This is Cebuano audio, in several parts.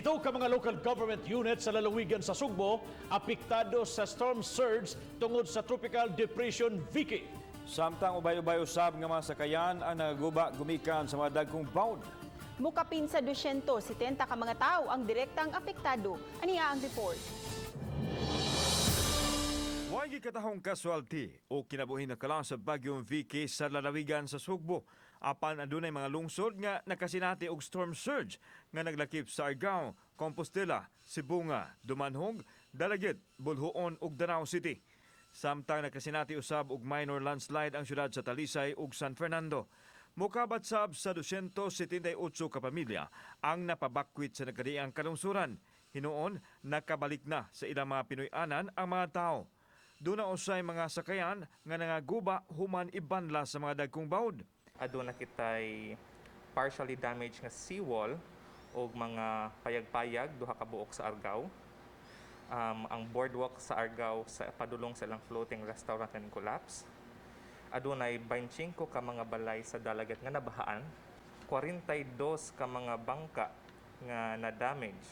7 ka mga local government units sa lalawigan sa Sugbo apektado sa storm surge tungod sa Tropical Depression Vicky. Samtang ubay-ubay usab nga mga sakayan ang nagaguba gumikan sa mga dagkong bawd. Mukapin sa 270 ka mga tao ang direktang apektado. Aniya ang report. Way gikatahong casualty o kinabuhi na kalang sa Bagyong Vicky sa lalawigan sa Sugbo. Apan adunay mga lungsod nga nakasinati og storm surge nga naglakip sa Argao, Compostela, Sibonga, Dumanjug, Dalaguete, Boljoon ug Danao City. Samtang nakasinati usab og minor landslide ang syudad sa Talisay ug San Fernando. Mukabat sab sa 278 ka pamilya ang napabakwit sa nagkadiang kalungsuran. Hinuon, nakabalik na sa ilang mga Pinoy-anan ang mga tao. Duna usay mga sakayan nga nangaguba human ibanla sa mga dagkong bawd. Aduna kitay partially damaged nga seawall og mga payag-payag, duha ka buok sa Argao. Ang boardwalk sa Argao sa padulong sa ilang floating restaurant nga collapse. Adunay 25 ka mga balay sa Dalaguete nga nabahaan, 42 ka mga bangka nga na-damage.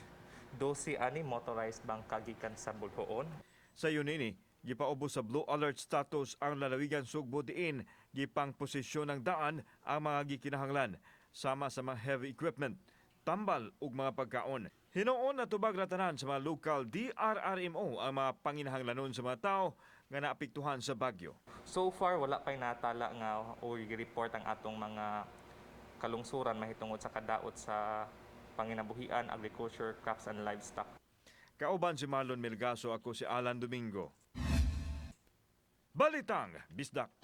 12 ani motorized bangka gikan sa Boljoon. Sayon niini, gipaubos sa blue alert status ang lalawigan Sugbo diin gipang posisyon ng daan ang mga gikinahanglan sama sa mga heavy equipment, tambal ug mga pagkaon. Hinuon natubag ra tanan sa mga local DRRMO ang mga panginahanglanon sa mga tao nga naapektuhan sa bagyo. So far, wala pa'y natala nga o report ang atong mga kalungsuran mahitungod sa kadaot sa panginabuhian, agriculture, crops and livestock. Kauban si Marlon Melgaso, ako si Alan Domingo. Balitang Bisdak.